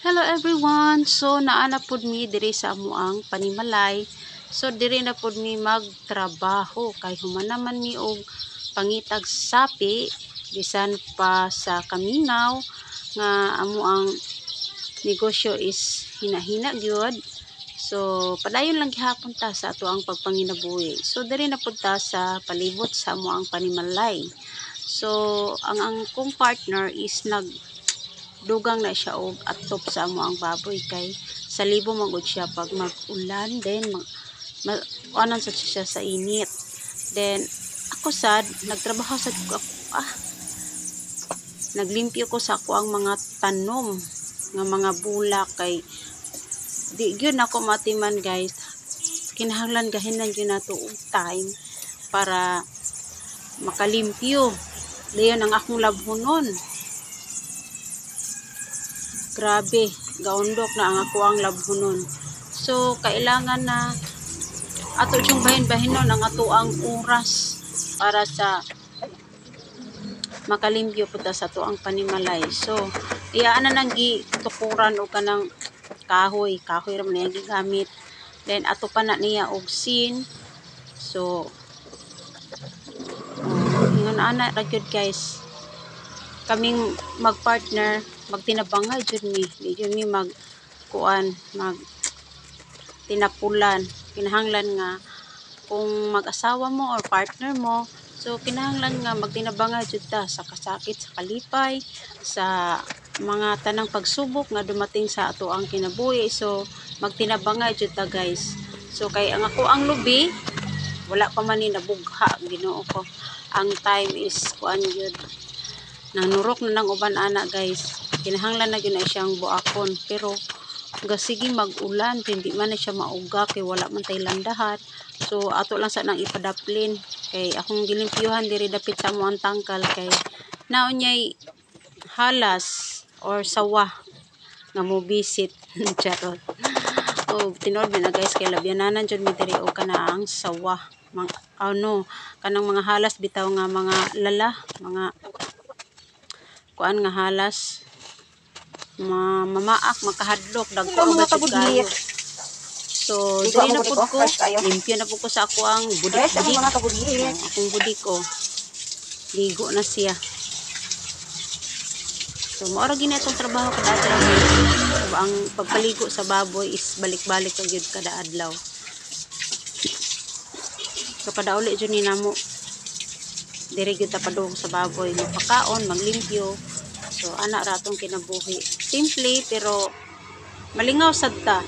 Hello everyone! So naa na pud mi diri sa amoang panimalay. So diri na pud mi magtrabaho kay human naman mi og pangitag sapi bisan pa sa kamingaw nga amoang negosyo is hina-hina gyud. So padayon lang gihapon ta sa atoang pagpanginabuhi. So diri na pud ta sa palibot sa amoang panimalay. So ang akong partner is nag dugang na siya og atop sa amoang baboy kay salibo man gud siya pag mag-ulan, then kuanan sad siya sa init. Then ako sad nagtrabaho sad ko ako, naglimpyo ko sa akoang mga tanom nga mga bulak kay di gyud nako matiman, guys. Kinahanglan gahinan gyud nato og time para makalimpyo. Dayon ang akong labhonon, grabe, gaundok na ang akoang labhonon. So kailangan na ato siyang bahin-bahinon ang atoang oras para sa makalimpyo pud ta sa atoang panimalay. So iya na nang gitukuran og kanang kahoy, kahoy ra man iyang gigamit. Then ato pa na niya og sin. So oh, ingon ana ra gyud, guys. Kaming magpartner, magtinabangay jud mi, di jud mi mag kuan, mag tinapulan. Kinahanglan nga kung mag-asawa mo or partner mo, so kinahanglan nga magtinabangay jud ta sa kasakit, sa kalipay, sa mga tanang pagsubok nga dumating sa atoang kinabuhi. So magtinabangay jud ta, guys. So kay ang ako ang lubi, wala pa man ni nabugha, Ginoo ko. Ang time is kuan gyud, nanurok na ng uban ana, guys. Kinahanglan na gyud na siyang buakon, pero gasige mag-ulan, hindi man na siya mauga kay wala man tay landahan. So ato lang sa nang ipadaplin kay akong gilimpyuhan diri dapit sa amoang tangkal kay naon nyay halas or sawa nga mo visit. Charot. Oh, tinuod na, guys, kay labyananan jud mi diri og kanaang sawa, mga ano, kanang mga halas bitaw nga mga lala, mga kuan nga halas, ma mamaak, makahadlok, dagko Hello ra mga ba jud kayo. kabudlit. So Ligo diri ang na budik pud ko, ko, fresh kayo. limpyo na pud ko sa ako ang Fresh ang budik-budik. mga kabudlit. Oh, akong budik ko, ligo na siya. So mao ra gyud na itong trabaho kada adlaw, guys. So, ang pagpaligo sa baboy is balik-balik ra gyud kada adlaw. So kada uli jud ni namo, diri gyud ta padung sa baboy, magpakaon, maglimpyo. So ana ra atong kinabuhi, simple pero malingaw sad ta.